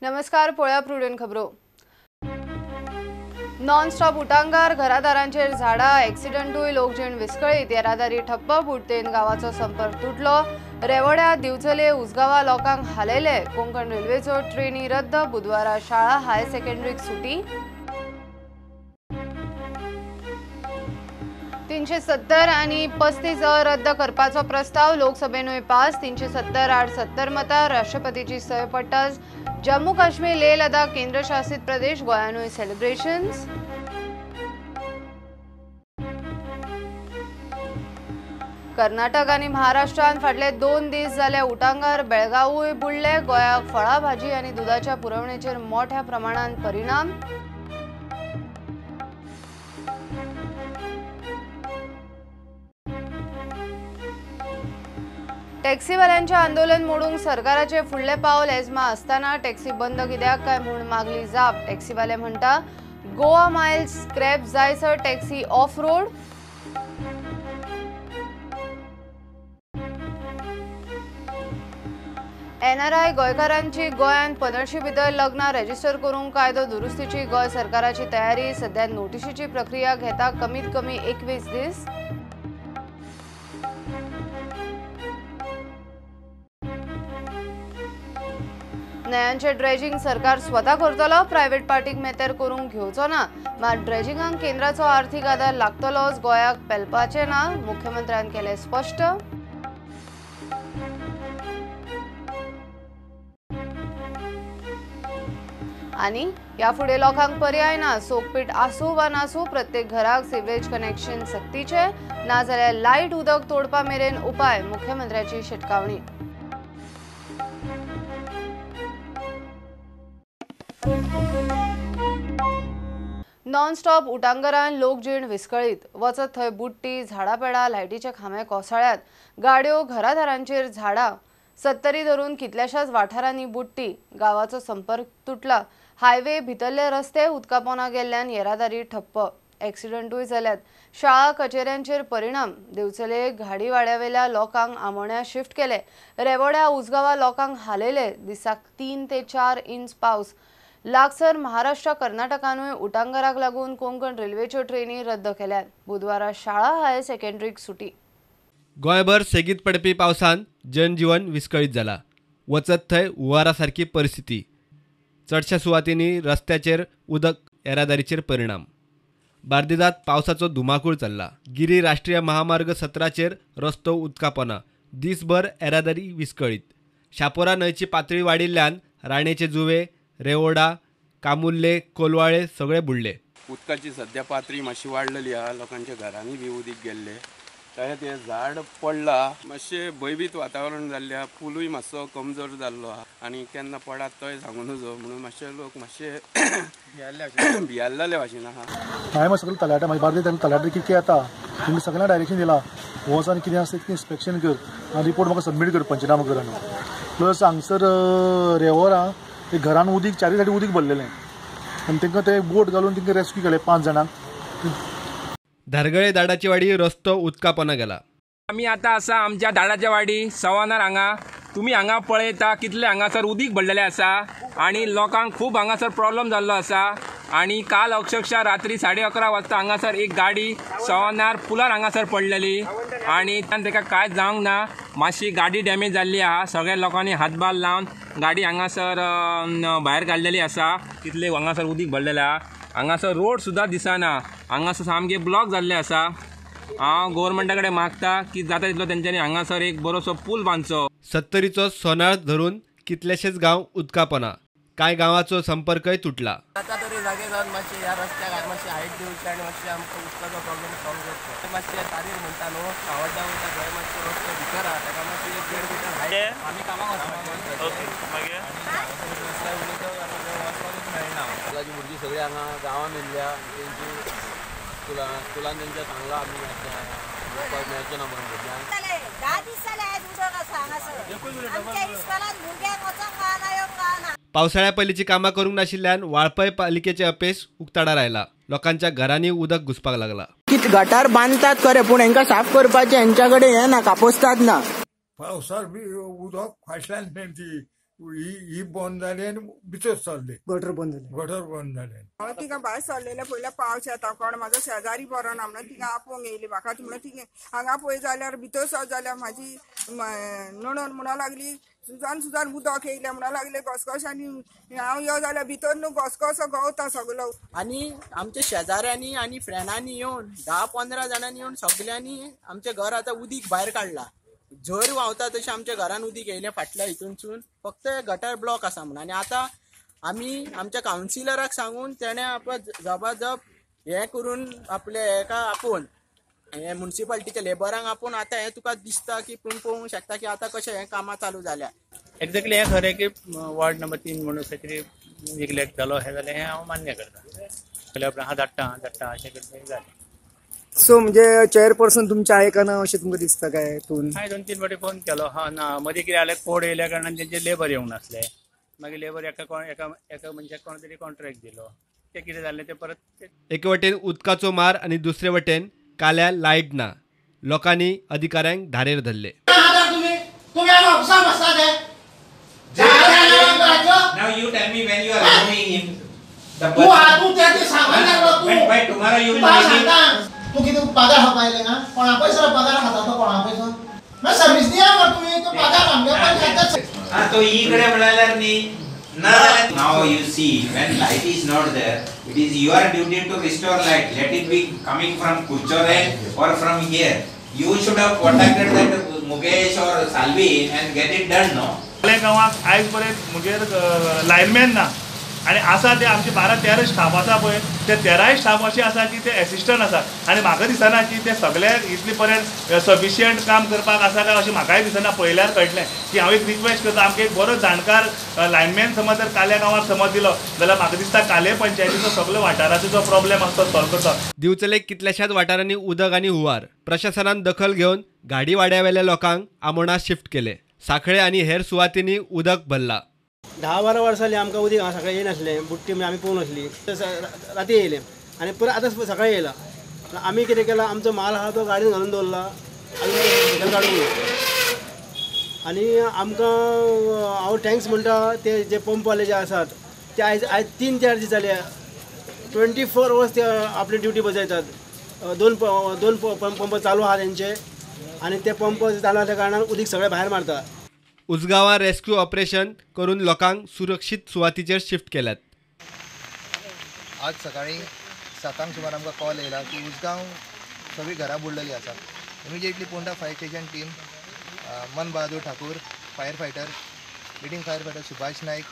नमस्कार, पळया प्रुडंट खबरो। नॉनस्टॉप उटांगार, घरादारांचेर झाडां, एक्सिडंटूय, लोकजीण विस्कळीत, येरादारी ठप्प, बुडतेन गावाचो संपर्क तुटलो। रेवड्या, दिवचले, उसगांवा लोकांक हालयले। कोंकण रेल्वेचो ट्रेनी रद्द, बुधवारा शाळा, हायर सेकंडरीक सुटी। 370 आणि 35 रद्द करपाचो प्रस्ताव लोकसभेनूय पास। 370 आड 70 मतां, राष्ट्रपतीची सय पडटाच जम्मू काश्मीर, लेह लडाख केंद्रशासित प्रदेश गोंयानूय सेलिब्रेशन्स। कर्नाटक आणि महाराष्ट्रान फाटले 2 दीस जाले उटांगार, बेळगांवूय बुडले। गोंयाक फळां, भाजी आनी दुदाच्या पुरवणेचेर मोठ्या प्रमाणान परिणाम। टॅक्सीवाल्यांचे आंदोलन मोडूंक सरकाराचे फुडले पावल एजमा आसतना टॅक्सी बंद कित्याक काय म्हूण मागली जाप। टॅक्सीवाले म्हणटा गोवा मायल्स स्क्रॅप जायसर टॅक्सी ऑफ रोड। एनआरआय गोंयकारांची गोंयांत 15 भितर लग्नां रजिस्टर करूंक कायदो दुरुस्तीची गोंय सरकाराची तयारी। सध्या नोटिशीची प्रक्रिया घेता कमीत कमी 21 दीस। न्हंयांचे ड्रेजिंग सरकार स्वता करतलो, प्रायव्हेट पार्टीक मेतेर करूंक घेवचो ना। मात ड्रेजिंगाक केंद्राचो आर्थीक आदार लागतलोच, गोंयाक पेलपाचें ना, मुख्यमंत्र्यान केलें स्पश्ट। आनी ह्या फुडें लोकांक पर्याय ना, सोकपीठ आसूं वा नासूं प्रत्येक घराक सिवेज कनेक्शन सक्तीचें, नाजाल्यार लायट उदक तोडपा मेरेन उपाय, मुख्यमंत्र्याची शिटकावणी। नॉनस्टॉप उटांगरान लोकजीण विस्कळीत, वचत थंय बुडटी, झाडां पेडां, लायटीचे खांबे कोसळ्यात, गाड्यो, घरादारांचेर झाडां। 70 धरून कितल्याशाच वाठारांनी बुडटी, गावाचो संपर्क तुटला। हायवे भितरले रस्ते उदकापोना गेल्ल्यान येरादारी ठप्प, एक्सिडंटूय जाल्यात। शाळा, कचेऱ्यांचेर परिणाम। दिवचले घाडीवाड्यावेल्या लोकांक आमोण्या शिफ्ट केले। रेवड्या, उसगांवा लोकांक हालयले। दिसाक 3 ते 4 इंच पावस। लागसर महाराष्ट्र, कर्नाटकानूय उटांगाराक लागून कोंकण रेल्वेच्यो ट्रेनी रद्द केल्यात। बुधवारा शाळा, हायर सेकंडरीक सुटी। गोंयभर सेगीत पडपी पावसान जनजीवन विस्कळीत जाला। वचत थंय हुंवारा सारकी परिस्थिती। चडशा सुवातींनी रस्त्याचेर उदक, येरादारीचेर परिणाम। बार्देजात पावसाचो धुमाकूळ चल्ला। गिरी राष्ट्रीय महामार्ग 17चेर रस्तो उदकापोना, दीसभर येरादारी विस्कळीत। शापोरा न्हंयची पातळी वाडिल्ल्यान राणेचे जुवे, रेवोडा, कामुल्ले, कोलवाळे सगळे बुडले। उदकाची सध्या पातळी मातशी वाडलेली आहा, लोकांच्या घरांनी बी उदीक गेल्ले, तशें तें झाड पडला, मातशें भंयभीत वातावरण जाल्लें आहा। पुलूय मातसो कमजोर जाल्लो आहा आनी केन्ना पडात तोय सांगू नजो, म्हणून मातशे लोक मातशे भियेल्ले भाशेन आहा। हांवें सगळें तलाट्या म्हाज्या बार्देज तलाट्या कितें येता तेंकां सगळ्यांक डायरेक्शन दिलां, वचोन कितें आसा तितकें इन्स्पेक्शन कर आनी रिपोर्ट म्हाका सबमीट कर पंचनामा कर। प्लस हांगसर रेवोरा ते घरान उदीक चारी सायडी उदीक भरलेलें आनी तांकां ते बोट घालून तांकां रेस्क्यू केले 5 जाणांक। धारगळे दाडाची वाडी रस्तो उदकापोना गेला। आमी आतां आसा आमच्या दाडाच्या वाडी सवानार हांगा। तुमी हांगा पळयता कितले हांगासर उदीक भरलेलें आसा आनी लोकांक खूब हांगासर प्रॉब्लम जाल्लो आसा। आनी काल अक्षरशः रात्री 11:30 वाजता हांगासर एक गाडी सवानार पुलार हांगासर पडलेली आनी ताका कांयच जावंक ना, मातशी गाडी डॅमेज जाल्ली आहा। सगळ्या लोकांनी हातभार लावन गाडी हांगासर भायर काडलेली आसा। कितले हांगासर उदीक भरलेलें आहा, हांगासर रोड सुद्दां दिसना, हांगासर सामके ब्लॉक जाल्ले आसा। हांव गव्हर्मेंटा कडेन मागता की जाता तितलो तेंच्यांनी हांगासर एक बरोसो पूल बांदचो। 70चो सोनाळ धरून कितलेशेच गांव उदकापोना, कांय गांवाचो संपर्कय तुटला। आतां तरी जागे जावन मातशें ह्या रस्त्याक मातशें हायट दिवची आनी मातशें आमकां उदकाचो प्रॉब्लम सॉल्व करचो। मातशें तारीर म्हणटा न्हू, सावड्डा वयता थंय मातसो रस्तो भितर आहा, ताका मातशें 1-1.5 मिटर हायट। आमी कामाक वचपाक वचपाकूच मेळना। स्कुलाची भुरगीं सगळीं हांगा गांवांत येयल्ल्या, तेंची स्कुलान तेंच्या सांगलां आमी वचपाक मेळचें ना म्हणून भुरग्यांक। 10 दीस जाले आयज उदक आसा हांगासर, आमच्या इस्कोलान भुरग्यांक वचोंक गावना, येवंक गावना। पावसाळ्या पयलींची कामां करूंक नाशिल्ल्यान वाळपय पालिकेचें अपेस उक्ताडार आयला। लोकांच्या घरांनी उदक घुसपाक लागला। गटार बांदतात खरें, पूण हेंकां साफ करपाचें हेंच्या कडेन हें ना, कापोस्ताद ना। पावसार बी उदक फाटल्यान ती ही बंद जाली आनी भितर सरले, गटर बंद जालें, गटर बंद जालें. हांव तिका भायर सरलेलें पयलें पावस येता कोण म्हाजो शेजारी बरो ना म्हणून तिका आपोवंक येयली म्हाका. म्हणून तिका हांगा पळय जाल्यार भितर सर जाल्यार म्हाजी नणन म्हणूंक लागली सुजान सुजान उदक येयलें म्हणूंक लागले घसघस आनी हांव यो जाल्यार भितर न्हू घसघसो गवता सगलो. आनी आमच्या शेजाऱ्यांनी आनी फ्रेंडांनी येवन 10-15 जाणांनी येवन सगल्यांनी आमचें घर आतां उदीक भायर काडलां. झर व्हांवता तशें आमच्या घरान उदीक येयलें फाटल्या हितूनसून, फक्त गटर ब्लॉक आसा म्हणून. आनी आतां आमी आमच्या कावन्सिलराक सांगून तेणें आपलो जबाजब हें करून आपले हेका आपोवन हे म्युनिसिपालिटीच्या लेबरांक आपोवन आतां हें तुका दिसता की पूण पळोवंक शकता की आतां कशें हें कामां चालू जाल्या. एक्झॅक्टली हें खरें की वॉर्ड नंबर 3 म्हणून खंय तरी निग्लेक्ट जालो हें जालें हें हांव मान्य करता. पयल्या उपरांत हांव धाडटा धाडटा अशें करता जालें. सो म्हणजे चेअरपर्सन तुमच्या आयकना अशें तुमकां दिसता काय तूं? हांवें 2-3 फावटी फोन केलो. हा ना, मदीं कितें जालें, कोड येयल्या कारणान तेंचे लेबर येवंक नासले. मागीर लेबर एका एका एका मनशाक कोण तरी कॉन्ट्रॅक्ट दिलो, तें कितें जालें तें परत. एके वटेन उदकाचो मार आनी दुसरे वटेन काल्या लायट ना. लोकांनी अधिकाऱ्यांक धारेर धरले. तू कितें पगार खाता येयलें ना? कोणा पयसो पगार खाता तो कोणा पयसो मागीर सर्वीस दिया मरे तुमी तो पगार आमगे पयशे खाता. तो ही कडेन म्हळ्यार न्ही ना. Now you see, when light is not there, it is your duty to restore light. Let it be coming from Kuchore or from here. You should have contacted that Mukesh or Salvi and get it done, no? गांवाक आयज पर्यंत म्हगेर lineman ना आनी आसा ते आमचे 12-13 staff आसा पळय, ते 13 स्टाफ अशे आसा की ते एसिस्टंट आसा आनी म्हाका दिसना की ते सगळे इतले पर्यंत सफिशियंट काम करपाक आसा काय अशें म्हाकाय दिसना. पळयल्यार कळटलें की हांव एक रिक्वेस्ट करता, आमकां एक बरो जाणकार लायनमॅन समज जर काल्या गांवाक समज दिलो जाल्यार म्हाका दिसता काले पंचायतीचो सगलो वाठाराचो जो प्रॉब्लेम आसा तो सॉल्व करता. दिवचले कितल्याशाच वाठारांनी उदक आनी हुंवार. प्रशासनान दखल घेवन गाडीवाड्यावेल्या लोकांक आमोणा शिफ्ट केले. साखळे आनी हेर सुवातींनी उदक भरला. 10-12 वर्सां जालीं आमकां उदीक हांगा सकाळीं येयनासलें, बुडटी म्हणजे आमी पळोवंक नासली. राती येयलें आनी परत आतां सकाळीं येयलां. आमी कितें केलां, आमचो माल आहा तो गाडयेन घालून दवरला, आमी काडूंक ना. आनी आमकां हांव thanks म्हणटा ते जे पंपवाले जे आसात ते आयज आयज 3-4 दीस जाले 24 वर्स ते आपली ड्युटी बजयतात. दोन पंप चालू आहा तेंचे आनी ते पंप चालू आसल्या कारणान उदीक सगळें भायर मारता. उजगांवां रेस्क्यू ऑपरेशन करून लोकांक सुरक्षीत सुवातीचेर शिफ्ट केल्यात. आज सकाळी 7 सुमार आमकां कॉल येयला की उजगांव सगळीं घरां बुडलेली आसा. Immediately Ponda fire station team, Man Bahadur Thakur fire fighter, leading fire fighter Subhash Naik,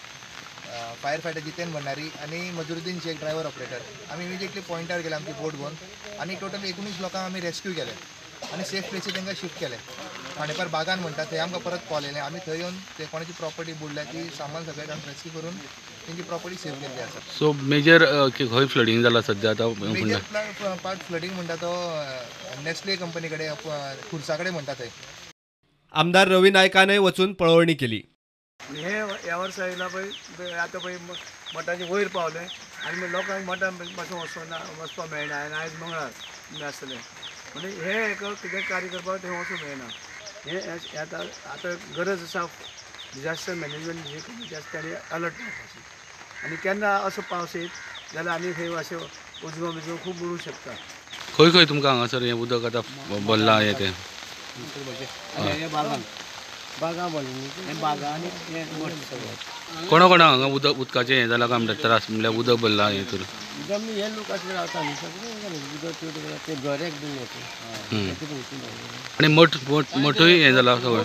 fire fighter Jiten Bhandari आनी मजुरुद्दीन शेख ड्रायव्हर ऑपरेटर, आमी इमिजिएटली पॉयंटार गेले आमची बोट घेवन आनी टोटल 19 लोकांक आमी रेस्क्यू केले आनी सेफ प्लेसी तांकां शिफ्ट केले. खांडेपार बागान म्हणटा थंय आमकां परत कॉल येयले, आमी थंय येवन ते कोणाची प्रॉपर्टी बुडल्या ती सामान सगळें काडून रेस्क्यू करून तेंची प्रॉपर्टी सेफ केल्ली आसा. सो मेजर खंय फ्लडींग जाला सद्या आतां? मेजर पार्ट फ्लडींग म्हणटा तो नेस्ले कंपनी कडेन, खुर्सा कडेन म्हणटा थंय. आमदार रवी नायकानय वचून पळोवणी केली. हे ह्या वर्सा येयला पळय, आतां पळय मठाचे वयर पावलें आनी लोकांक मठान मातशें वचना, वचपाक मेळना आनी आयज मंगळार आसलें म्हणजे हे एक कितें कार्य करपाक थंय वचूंक मेळना. हे आतां आतां गरज आसा डिजास्टर मॅनेजमेंट जी कमिटी आसा ताणी अलर्ट रावपाची आनी केन्ना असो पावस येत जाल्यार आनी खंय अशें उजगो बिजगो खूब बुडूंक शकता. खंय खंय तुमकां हांगासर हें उदक आतां भरलां हें तें? बागान बागां भरलीं, बागां आनी हें मठ सगळें. कोणा कोणा हांगा उदक उदकाचें हें जालां काय म्हणटा त्रास, म्हणल्यार उदक भरलां हें तर? जमनी हे लोक आसले रावता न्ही सगळें उदक चड ते घर एक बीन येता. आनी मठ मठूय हें जालां सगळें.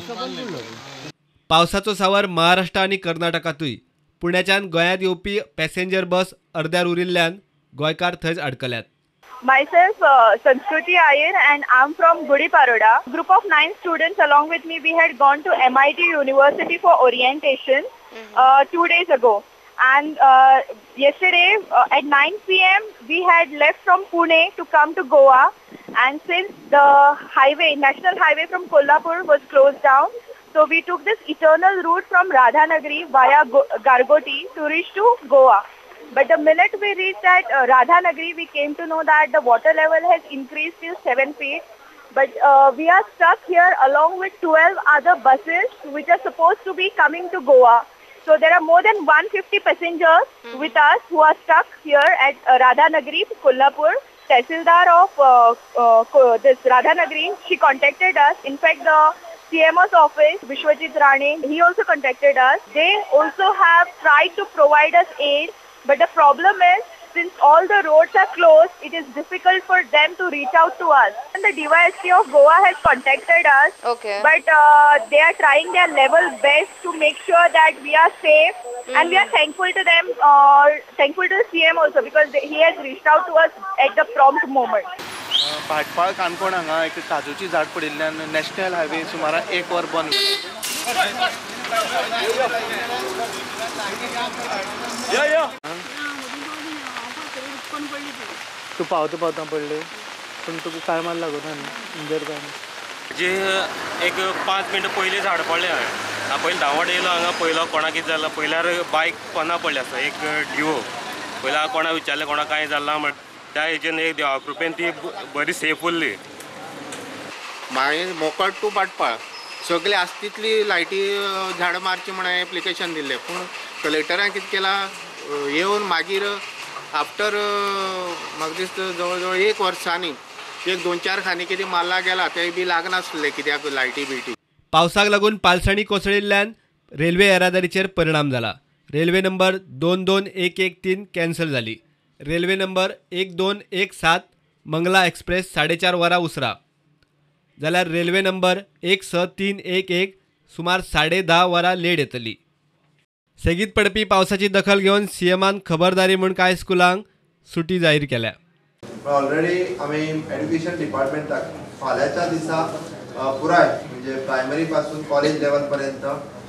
पावसाचो सांवर महाराष्ट्र आनी कर्नाटकांतूय. पुण्याच्यान गोंयांत येवपी पॅसेंजर बस अर्द्यार उरिल्ल्यान गोंयकार थंयच अडकल्यात. Myself Sanskruti Iyer and I'm from Gudi Paroda. Group of 9 students along with me, we had gone to MIT University for orientation 2 days ago. And yesterday at 9 p.m. we had left from Pune to come to Goa, and since the highway, national highway from Kolhapur was closed down, so we took this eternal route from Radhanagari via Gargoti to reach to Goa. But the minute we reached at Radhanagari, we came to know that the water level has increased till 7 feet. But we are stuck here along with 12 other buses which are supposed to be coming to Goa. So there are more than 150 passengers with us who are stuck here at Radhanagari, Kolhapur. Tehsildar of this Radhanagari, she contacted us. In fact, the CMO's office, Vishwajit Rane, he also contacted us. They also have tried to provide us aid, but the problem is, since all the roads are closed, it is difficult for them to reach out to us. And the DYSP of Goa has contacted us, but they are trying their level best to make sure that we are safe. And we are thankful to them, thankful to the CM also, because he has reached out to us at the prompt moment. Bhatpal Canacona हांगा एक काजूची झाड पडिल्ल्यान national highway सुमार 1 वर बंद. तू पावता पावता पडले पूण तुका कांय मार लागना न्ही, इंजर काय ना. जे एक 5 मिनटां पयलीं झाड पडलें हांवें. हांव पयलीं धांवट येयलो हांगा, पयलो कोणाक कितें जालां, पयल्यार बायक पोंदा पडली आसा एक डिवो. पयलीं हांवें कोणाक विचारलें कोणाक कांय जालां म्हण, त्या हेजेन एक देवा कृपेन ती बरी सेफ उरली. मागीर मोकट टू भाटपाळ सगळी आसा तितली लायटी झाडां मारची म्हण हांवें एप्लिकेशन दिल्लें, पूण कलेक्टरान कितें केलां येवन मागीर आफ्टर म्हाका दिसता जवळ जवळ 1 वर्सांनी एक 2-4 खांदी कितें मारला गेला ते बी लागनासले कित्याक लायटी बिटी. पावसाक लागून पालसणी कोसळिल्ल्यान रेल्वे येरादारीचेर परिणाम जाला. रेल्वे नंबर 22113 कॅन्सल जाली. रेल्वे नंबर 1217 मंगला एक्सप्रेस 4.5 वरां उसरा, जाल्यार रेल्वे नंबर 16311 सुमार 10.5 वरां लेट येतली. सेगीत पडपी पावसाची दखल घेवन सीएमान खबरदारी म्हूण कांय स्कुलांक सुटी जाहीर केल्या. ऑलरेडी आमी एड्युकेशन डिपार्टमेंटाक फाल्यांच्या दिसा पुराय म्हणजे प्रायमरी पासून कॉलेज लेवल पर्यंत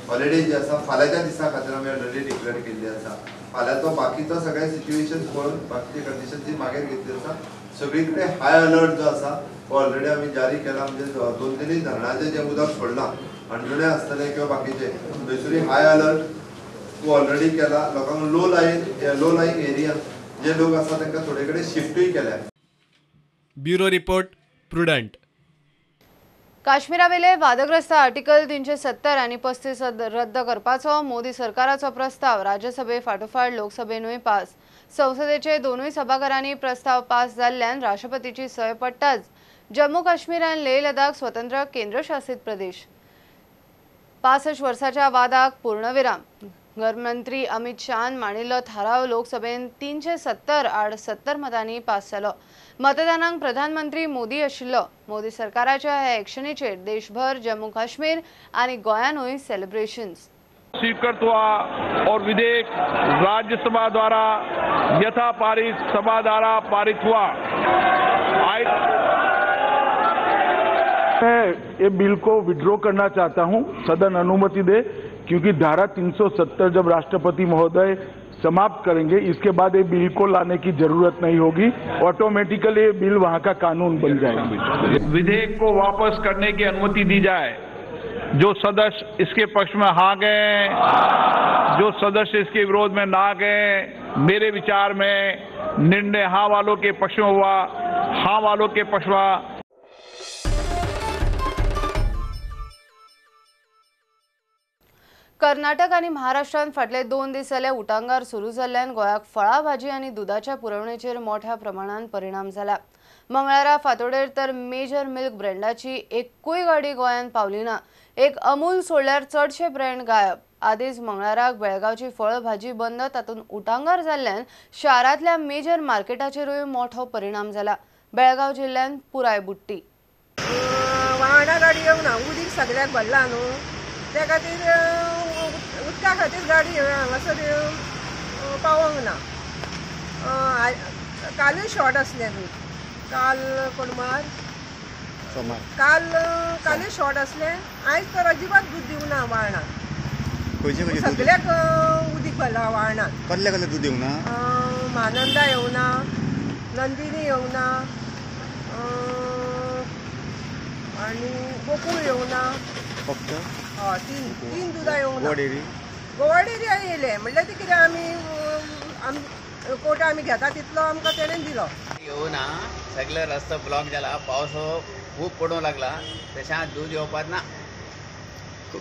हॉलिडे जी आसा फाल्यांच्या दिसा खातीर आमी ऑलरेडी डिक्लेअर केल्ली आसा. फाल्यांचो बाकीचो सगळे सिच्युएशन पळोवन बाकीचे कंडिशन जी मागीर घेतली आसा. सगळी कडेन हाय अलर्ट जो आसा तो ऑलरेडी आमी जारी केला. म्हणजे 2-3 धरणाचें जें उदक सोडलां अंजुणें आसतलें किंवा बाकीचें थंयसरूय हाय अलर्ट तो ऑलरेडी केला. लोकांक लो लाईंग एरिया जे लोक आसा तांकां थोडे कडेन शिफ्टूय केल्या. Bureau report, Prudent. काश्मीरावेले वादग्रस्त आर्टिकल 370 आनी 35 रद्द करपाचो मोदी सरकाराचो प्रस्ताव राज्यसभे फाटोफाट लोकसभेनूय पास. संसदेचे दोनूय सभाघरांनी प्रस्ताव पास जाल्ल्यान राष्ट्रपतीची सय पडटाच जम्मू काश्मीर आनी लेह लडाख स्वतंत्र केंद्रशासित प्रदेश. 65 वर्साच्या वादाक पूर्णविराम. घरमंत्री अमित शाहन मांडिल्लो थाराव लोकसभेन 370 आड 70 मतांनी पास जालो. मतदानाक प्रधानमंत्री मोदी आशिल्लो. मोदी सरकाराच्या ह्या एक्शनीचेर देशभर जम्मू काश्मीर आनी गोंयानूय सेलिब्रेशन्स. स्वीकृत हुआ और विधेयक राज्यसभा द्वारा यथा पारित सभा द्वारा पारित हुआ. मैं ये बिल को विड्रॉ करना चाहता हूं, सदन अनुमति दे, क्योंकि धारा 370 जब राष्ट्रपति महोदय समाप्त करेंगे इसके बाद ये बिल को लाने की जरूरत नहीं होगी, ऑटोमेटिकली ये बिल वहां का कानून बन जाएगा। विधेयक को वापस करने की अनुमति दी जाए। जो सदस्य इसके पक्ष में हाँ गए, जो सदस्य इसके विरोध में ना गए, मेरे विचार में निर्णय हाँ वालों के पक्ष में हुआ, हाँ वालों के पक्ष में। कर्नाटक आनी महाराष्ट्रांत फाटले 2 दीस जाले उटांगार सुरू जाल्ल्यान गोंयाक फळां भाजी आनी दुदाच्या पुरवणेचेर मोठ्या प्रमाणात परिणाम जाला. मंगळारा फांतोडेर तर मेजर मिल्क ब्रँडाची एकूय गाडी गोंयांत पावली ना. एक अमूल सोडल्यार चडशे ब्रँड गायब. आदींच मंगळाराक बेळगांवची फळ भाजी बंद, तातूंत उटांगार जाल्ल्यान शारांतल्या मेजर मार्केटाचेरूय मोठो परिणाम जाला. बेळगांव जिल्ल्यांत पुराय बुडटी. वाहना गाडी येवना, उदीक सगळ्याक भरला न्हू, त्या खातीर उदका खातीर गाडी हांगासर पावोंक ना. कालूय शॉर्ट आसलें दूद, काल कोणमार काल कालूय शॉर्ट आसलें. आयज तर अजिबात दूद दिवना वाळणाक, सगळ्याक उदीक भरला वाळणाक. कसले कसले दूद येवना? महानंदा येवना, नंदिनी येवना, आनी गोकूळ येवना. फक्त हय, तीन दुदां येवना. गोवा डेरी येयलें म्हणल्यार ती कितें आमी कोटा आमी घेता तितलो आमकां तेणेन दिलो. येवना, सगळे रस्तो ब्लॉक जाला, पावस खूब पडूंक लागला, तशें दूद येवपाक ना.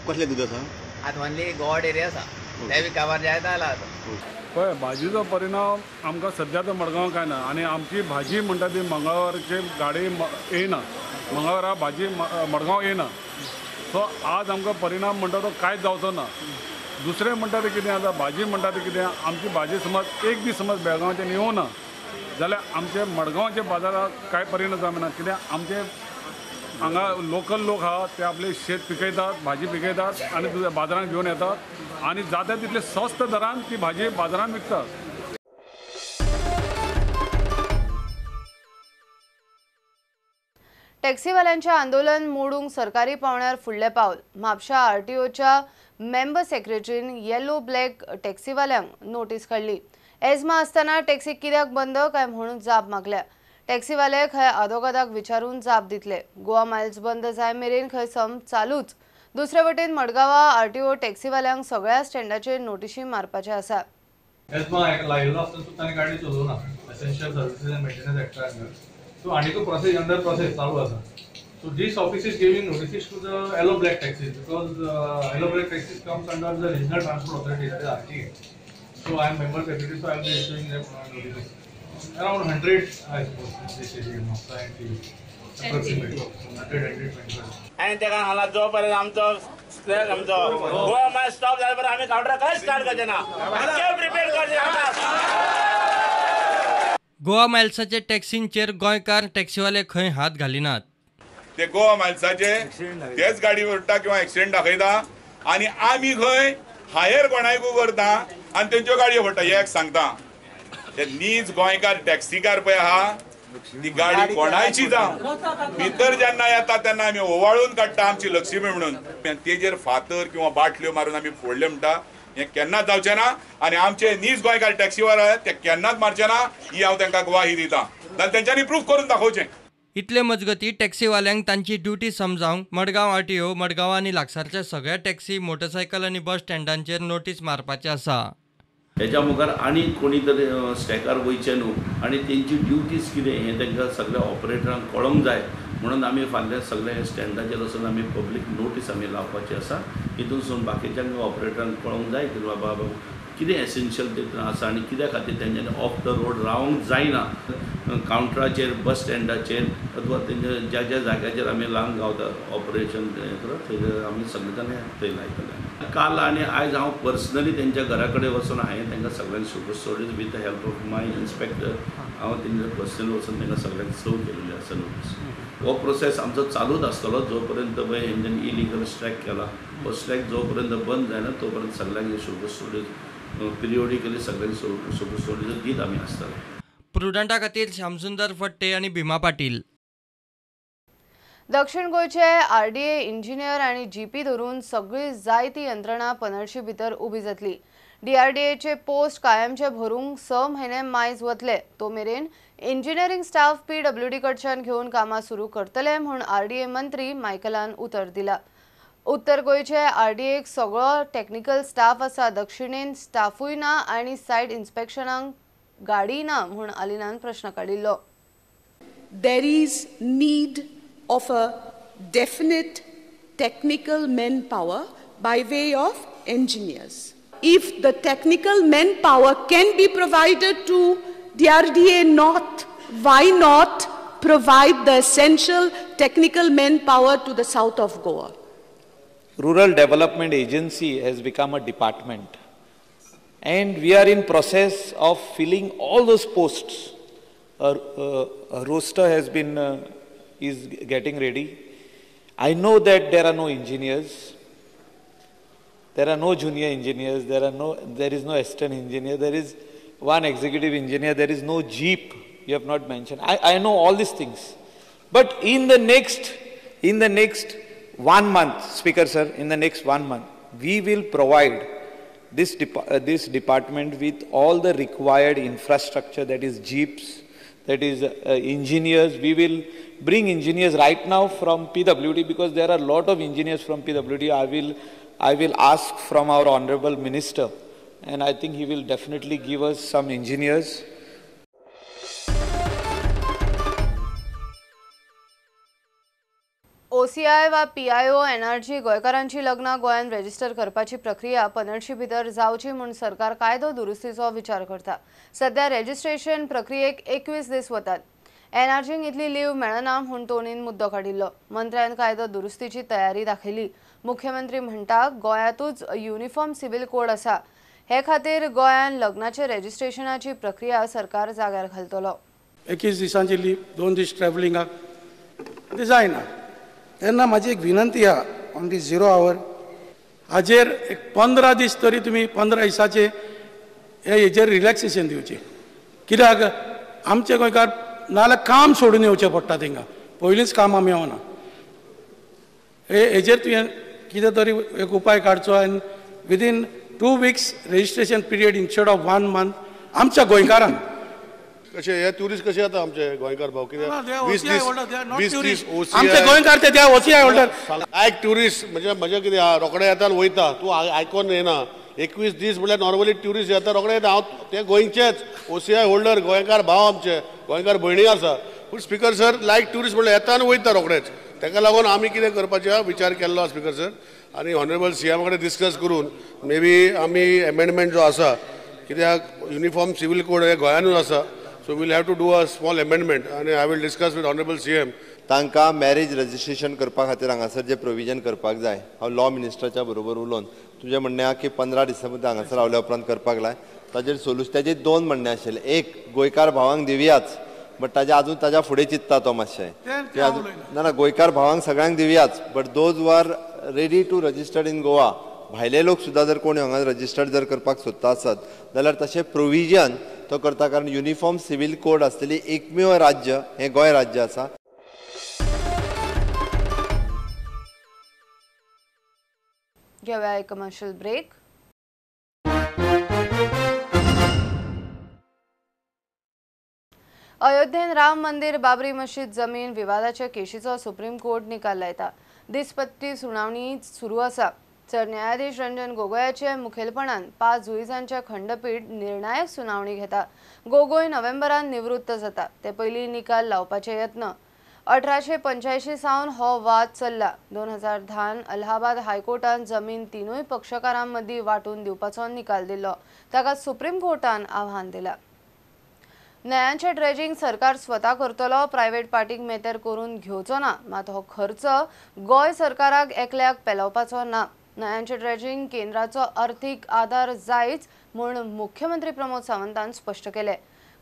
कसलें दूद आसा? आतां ओन्ली गोवा डेरी आसा. ते बी काबार जायत आला आतां. पळय, भाजयेचो परिणाम आमकां सद्या तर मडगांव कांय ना आनी आमची भाजी म्हणटा ती मंगळवारची गाडी येयना, मंगळवारा भाजी मडगांव येयना. सो आज आमकां परिणाम म्हणटा तो कांयच जावचो ना. दुसरें म्हणटा तें कितें आतां भाजी म्हणटा तें कितें, आमची भाजी समज एक दीस समज बेळगांवच्यान येवना जाल्यार आमचे मडगांवच्या बाजाराक कांय परिणाम जावना. कित्याक आमचे हांगा लोकल लोक आहा ते आपले शेत पिकयतात, भाजी पिकयतात आनी दुसऱ्या बाजारांत घेवन येतात आनी जाता तितले स्वस्त दरान ती भाजी बाजारांत विकतात. टॅक्सीवाल्यांचें आंदोलन मोडूंक सरकारी पावंड्यार फुडलें पावल. म्हापशा आरटीओच्या मेंबर सेक्रेटरीन येलो ब्लॅक टॅक्सीवाल्यांक नोटीस काडली. एजमा आसतना टॅक्सी कित्याक बंद काय म्हणून जाप मागल्या. टॅक्सीवाले खंय आदोगादाक विचारून जाप दितले. गोवा मायल्स बंद जाय मेरेन खंय संप चालूच. दुसरे वटेन मडगांवा आरटीओ टॅक्सीवाल्यांक सगळ्या स्टँडाचेर नोटिशी मारपाचे आसा. एजमा लायिल्लो आसतना सुद्दां तांणी गाडी चलोवना. Essential services and maintenance एक्टा अंडर. सो आनीकूय प्रोसेस अंडर प्रोसेस चालू आसा. So this office is giving notices to the yellow black taxis because yellow black taxis comes under the regional transport authority, that is RTA. So I am member secretary, so I will be issuing them notices. Around 100, I suppose, this area, approximately 100, 125. आनी तेका हांगा जो पर्यंत आमचो आमचो Goa Miles stop जाले पर्यंत आमी कावंटर कांयच स्टार्ट करचे ना, प्रिपेर करचे. गोवा मायल्साचे टॅक्सींचेर गोंयकार टॅक्सीवाले खंय हात घालिनात. ते गोवा मायल्साचे तेच गाडी व्हरता किंवा एक्सिडेंट दाखयता आनी आमी खंय हायर कोणायकू करता आनी तेंच्यो गाडयो व्हरता. एक सांगता, ते नीज गोंयकार टॅक्सीकार पळय आहा ती गाडी कोणायची जावं भितर जेन्ना येता तेन्ना आमी ओवाळून काडटा आमची लक्ष्मी म्हणून. तेजेर फातर किंवा बाटल्यो मारून आमी फोडले म्हणटा हें केन्नाच जावचें ना आनी आमचे नीज गोंयकार टॅक्सीवाले ते केन्नाच मारचे ना, ही हांव तांकां ग्वाही दिता. जाल्यार तेंच्यांनी प्रूफ करून दाखोवचें. इतले मजगती टॅक्सीवाल्यांक तांची ड्युटी समजावंक मडगांव आरटीओ मडगांव आनी लागसारच्या सगळ्या टॅक्सी, मोटरसायकल आनी बस स्टँडांचेर नोटीस मारपाची आसा. हेच्या मुखार आनी कोणी तरी स्टॅकार वयचें न्हू आनी तेंची ड्युटीज कितें हें तांकां सगळ्या ऑपरेटरांक कळोंक जाय म्हणून आमी फाल्यां सगळे स्टँडाचेर वचून आमी पब्लीक नोटीस आमी लावपाची आसा. हितूनसून बाकीच्यांक ऑपरेटरांक कळोंक जाय की बाबा कितें एसेन्शियल तितून आसा आनी कित्या खातीर तेंच्यांनी ऑफ the road रावंक जायना. कावंटराचेर, बस स्टँडाचेर अथवा तेंच्या ज्या ज्या जाग्याचेर आमी लावन गावता ऑपरेशन थंय आमी सगळे जाण थंय लायतले. काल आनी आयज हांव पर्सनली तेंच्या घरा कडेन वचून हांवें तांकां सगळ्यांक show cause notice with the help of my inspector हांव तेंच्या पर्सनली वचून तांकां सगळ्यांक सर्व केलेली आसा नोटीस. हो प्रोसेस आमचो चालूच आसतलो जो पर्यंत पळय हेंच्यांनी इलिगल स्ट्रायक केला हो स्ट्रायक जो पर्यंत बंद जायना तो पर्यंत सगळ्यांक शोकॉज नोटीस पिरियोडिकली सगळ्यांक शोकॉज नोटीस दीत आमी आसतले. प्रुडंटा खातीर श्यामसुंदर फट्टे आनी भीमा पाटील. दक्षिण गोंयचे आरडीए इंजिनियर आनी जीपी धरून सगळी जायती यंत्रणा पनरशी भितर उबी जातली. डीआरडीएचे पोस्ट कायमचे भरूंक 6 म्हयने मायज वतले. तो मेरेन इंजिनियरींग स्टाफ पीडब्ल्यूडी कडच्यान घेवन कामां सुरू करतले म्हूण आरडीए मंत्री मायकलान उतर दिला. उत्तर गोंयचे आरडीएक सगळो टॅक्निकल स्टाफ आसा, दक्षिणेन स्टाफूय ना आनी सायट इन्स्पेक्शनाक गाडी ना म्हूण आलिनान प्रश्न काडिल्लो. There is need of a definite technical manpower by way of engineers. If the technical manpower can be provided to DRDA North, why not provide the essential technical manpower to the south of Goa? Rural Development Agency has become a department and we are in process of filling all those posts. A roster has been is getting ready. I know that there are no engineers, there are no junior engineers, there is no assistant engineer, there is one executive engineer, there is no jeep, you have not mentioned. I know all these things. But in the next 1 month, Speaker sir, in the next 1 month, we will provide this department with all the required infrastructure, that is jeeps, that is engineers. We will bring engineers right now from PWD because there are a lot of engineers from PWD. I will ask from our honorable minister and I think he will definitely give us some engineers. OCI वा PIO NRG गोंयकारांची लग्नां गोंयांत register करपाची प्रक्रिया 15 भितर जावची म्हूण सरकार कायदो दुरुस्तीचो विचार करता. सध्या रेजिस्ट्रेशन प्रक्रियेक 21 दीस वतात. एनआरजींक इतली लीव मेळना म्हूण टोनीन मुद्दो काडिल्लो. मंत्र्यान कायदो दुरुस्तीची तयारी दाखयली. मुख्यमंत्री म्हणटा गोंयांतूच युनिफॉर्म सिव्हिल कोड आसा, हे खातीर गोंयांत लग्नाचे रेजिस्ट्रेशनाची प्रक्रिया सरकार जाग्यार घालतलो. 21 दिसांची लीव, 2 दीस ट्रॅव्हलिंगाक ते जायना. तेन्ना म्हाजी एक विनंती आहा ऑन the 0 our हाजेर एक 15 दीस तरी तुमी 15 दिसाचे हे हेजेर रिलॅक्सेशन दिवचें. कित्याक आमचे गोंयकार नाजाल्यार काम सोडून येवचें पडटा तेंकां, पयलींच कामां मेळना. हेजेर तुवें कितें तरी एक उपाय काडचो आनी within 2 weeks registration period instead of 1 month आमच्या गोंयकारांक. कशे हे ट्युरिस्ट कशे येता आमचे गोंयकार भाव, कित्याक 20 दीस आमचे गोंयकार ते ओसीआय होल्डर लायक ट्युरिस्ट म्हणजे म्हजें कितें आहा, रोखडे येता आनी वयता, तूं आयकोन येना. 21 दीस म्हणल्यार नॉर्मली ट्युरिस्ट येता रोखडे येता. हांव ते गोंयचेच ओसीआय होल्डर गोंयकार भाव, आमचे गोंयकार भयणी आसा. पूण स्पीकर सर लायक ट्युरिस्ट म्हणल्यार येता आनी वयता रोखडेच. ताका लागून आमी कितें करपाचें विचार केल्लो आसा स्पीकर सर, आनी ऑनरेबल सीएमा कडेन डिस्कस करून मे बी आमी एमेंडमेंट जो आसा, कित्याक युनिफॉर्म सिव्हील कोड हे गोंयानूच आसा, so we'll have to do a small amendment आनी I will discuss with honourable CM. तांकां मॅरेज रजिस्ट्रेशन करपा खातीर हांगासर जे प्रोविजन करपाक जाय, हांव लॉ मिनिस्टराच्या बरोबर उलोवन तुजें म्हणणें आहा की 15 दिसां भितर हांगासर रावल्या उपरांत करपाक लाय. ताजेर सोल्युशन ताजेर 2 म्हणणें आशिल्लें. एक, गोंयकार भावांक दिवयाच, बट ताज्या अजून ताज्या फुडें चिंतता तो मातशें ना ना गोंयकार भावांक सगळ्यांक दिवयाच, but those who are ready to registered in Goa, भायले लोक सुद्दां जर कोण हांगा रजिस्टर्ड जर करपाक सोदता आसत जाल्यार तशें प्रोविजन तो करता, कारण युनिफॉर्म सिव्हील कोड आसलेली एकमेव राज्य हें गोंय राज्य आसा. घेवया एक कमर्शियल ब्रेक. अयोध्येन राम मंदिर बाबरी मशीद जमीन विवादाच्या केशीचो सुप्रीम कोर्ट निकाल लायता. दिसपट्टी सुनावणी सुरू आसा. सरन्यायाधीश रंजन गोगोयाचे मुखेलपणान 5 जुईजांच्या खंडपीठ निर्णायक सुनावणी घेता. गोगोय नोव्हेंबरान निवृत्त जाता ते पयलीं निकाल लावपाचे यत्न. 1885 सावन हो वाद चल्ला. 2010 अलाहाबाद हायकोर्टान जमीन तिनूय पक्षकारां मदीं वांटून दिवपाचो निकाल दिल्लो, ताका सुप्रीम कोर्टान आव्हान दिलां. न्हंयांचें ड्रेजिंग सरकार स्वता करतलो, प्रायव्हेट पार्टीक मेतेर करून घेवचो ना, मात हो खर्च गोंय सरकाराक एकल्याक पेलोवपाचो ना. न्हंयांचें ड्रेजिंग केंद्राचो अर्थीक आदार जायच म्हूण मुख्यमंत्री प्रमोद सावंतान स्पश्ट केलें.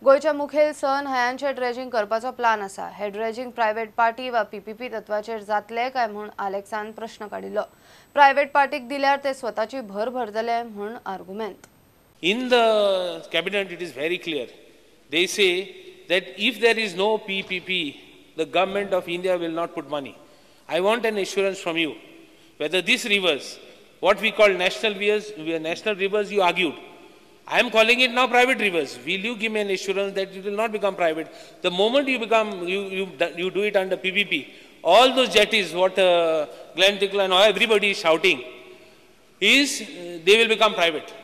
गोंयच्या मुखेल 6 न्हंयांचें ड्रेजिंग करपाचो प्लान आसा. हे ड्रेजिंग प्रायव्हेट पार्टी वा पीपीपी तत्वाचेर जातले काय म्हूण आलेक्सान प्रश्न काडिल्लो. प्रायव्हेट पार्टीक दिल्यार ते स्वताची भर भरतले म्हूण आर्गुमेंत. In the cabinet it is very clear. They say that if there is no PPP, the government of India will not put money. I want an assurance from you whether these rivers, what we call national rivers, you argued. I am calling it now private rivers. Will you give me an assurance that it will not become private? The moment you become, you do it under PPP, all those jetties, what Glenn Tickle and everybody is shouting, is they will become private.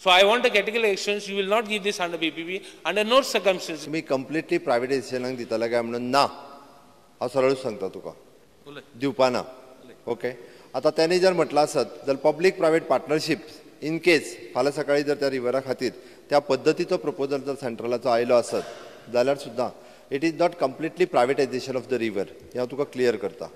So I want a categorical assurance you will not give this under PPP under no circumstances. तुम्ही completely प्रायव्हेटायझेशनाक दितले काय म्हणून ना, हांव सरळूच सांगता तुका, दिवपा ना. ओके, आतां तेणी जर म्हटलां आसत जर public private partnership in case फाल्यां सकाळीं जर त्या रिवरा खातीर त्या पद्दतीचो प्रपोजल जर सेंट्रलाचो आयलो आसत जाल्यार सुद्दां it is not completely privatisation of the river, हें हांव तुका क्लियर करता.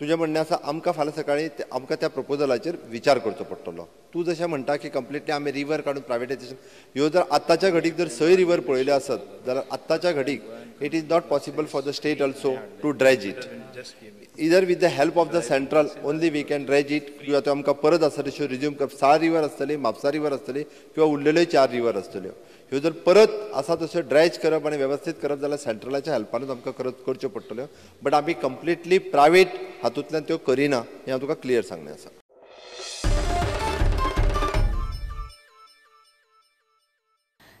तुजें म्हणणें आसा आमकां फाल्यां सकाळीं आमकां त्या प्रपोजलाचेर विचार करचो पडटलो. तूं जशें म्हणटा की कंप्लिटली आमी रिवर काडून प्रायवेटायझेशन, ह्यो जर आत्ताच्या घडीक जर 6 रिवर पळयल्यो आसत जाल्यार आत्ताच्या घडीक it is not possible for the state also to dredge it. Either with the help of the central only we can dredge it, किंवा त्यो आमकां परत आसा तश्यो रिज्यूम करप. 6 रिवर आसतली, म्हापसा रिवर आसतली किंवा उरलेल्यो 4 रिवर आसतल्यो, ह्यो जर परत आसा तश्यो ड्रेज करप आनी वेवस्थीत करप जाल्यार सेंट्रलाच्या हेल्पानूच आमकां करच्यो पडटल्यो. बट आमी कंप्लिटली प्रायवेट हातूंतल्यान त्यो करिना हें हांव तुका क्लियर सांगणें आसा.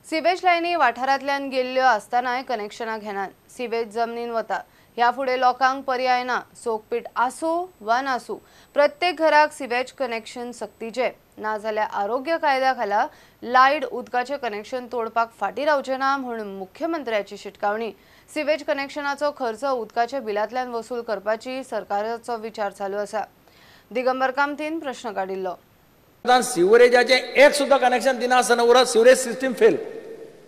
सिवेज लायनी वाठारांतल्यान गेल्ल्यो आसतनाय कनेक्शनां घेनात. सिवेज जमनीन वता. ह्या फुडें लोकांक पर्याय ना. सोकपीठ आसूं वा नासूं प्रत्येक घराक सिवेज कनेक्शन सक्तीचें. नाजाल्यार आरोग्य कायद्या खाला लायट उदकाचें कनेक्शन तोडपाक फाटीं रावचें ना म्हूण मुख्यमंत्र्याची शिटकावणी. सिवेज कनेक्शनाचो खर्च उदकाच्या बिलांतल्यान वसूल करपाची सरकाराचो विचार चालू आसा. दिगंबर कामतीन प्रश्न काडिल्लो. सिवरेजाचें एक सुद्दां कनेक्शन दिना आसतना उरत सिवरेज सिस्टीम फेल.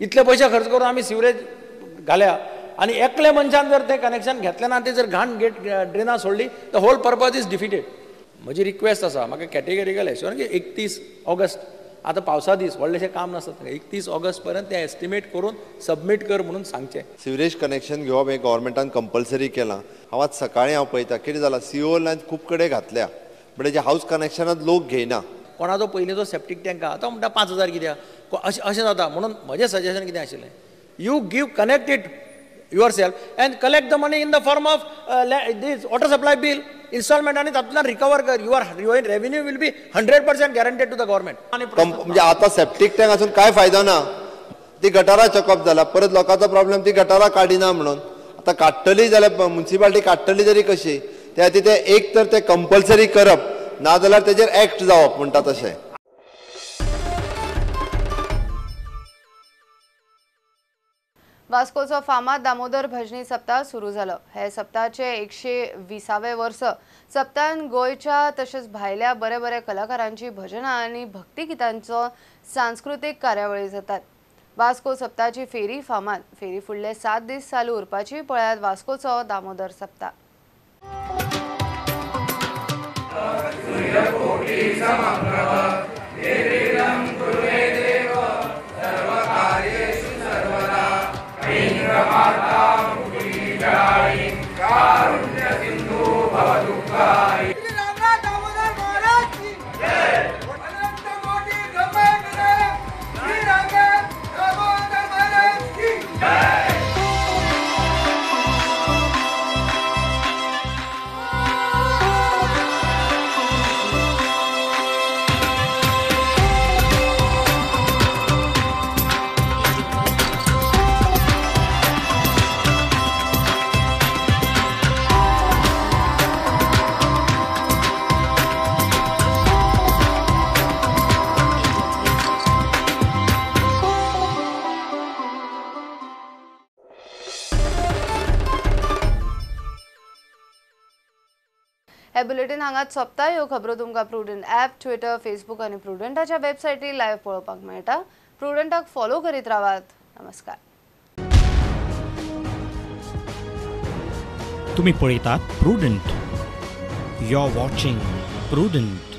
इतले पयशे खर्च करून आमी सिवरेज घाल्या आनी एकल्या मनशान जर तें कनेक्शन घेतलें ना, तें जर घाण गेट ड्रेना सोडली, the whole purpose is defeated. म्हजी रिक्वेस्ट आसा, म्हाका कॅटेगरिकल एश्योरन्स की 31 ऑगस्ट, आतां पावसा दीस व्हडलेशें काम नासता, 31 ऑगस्ट पर्यंत तें एस्टिमेट करून सबमीट कर म्हणून सांगचें. सिवरेज कनेक्शन घेवप हें गव्हर्मेंटान कंपल्सरी केलां. हांव आज सकाळीं हांव पळयता कितें जालां, सीओ लायन खूब कडेन घातल्या, म्हणजे हावस कनेक्शनांत लोक घेयना. कोणाचो पयलींचो सेप्टीक टँक आहा तो म्हणटा 5,000 कित्याक अशें अशें जाता. म्हणून म्हजें सजेशन कितें आशिल्लें, you give connect it yourself and collect the money in the form of this water supply bill installment आनी तातूंतल्यान रिकवर कर. Your revenue will be 100% guaranteed to the government. म्हणजे आतां सेप्टीक टँक आसून कांय फायदो ना, ती गटारां चॉकअप जाला, परत लोकांचो प्रॉब्लेम ती गटारां काडिना म्हणून. आतां काडटली जाल्यार मुन्सिपालिटी काडटली तरी कशी, त्या खातीर ते एक तर ते कंपल्सरी करप, ना जाल्यार तेजेर एक्ट जावप म्हणटा तशें. वास्कोचो फामाद दामोदर भजनी सप्ताह सुरू जालो. हे सप्ताहाचे 120वें वर्स. सप्ताहान गोंयच्या तशेंच भायल्या बरे बरे कलाकारांची भजनां आनी भक्तिगितांचो सांस्कृतीक कार्यावळी जातात. वास्को सप्ताहाची फेरी फामाद. फेरी फुडले 7 दीस चालू उरपाची. पळयात वास्कोचो दामोदर सप्ताह. हे बुलेटिन हांगाच सोंपता. ह्यो खबरो तुमकां प्रुडंट ॲप, ट्विटर, फेसबूक आनी प्रुडंटाच्या वेबसायटीर लायव्ह पळोवपाक मेळटा. प्रुडंटाक फॉलो करीत रावात. नमस्कार. तुम्ही पळयतात Prudent. You are watching Prudent.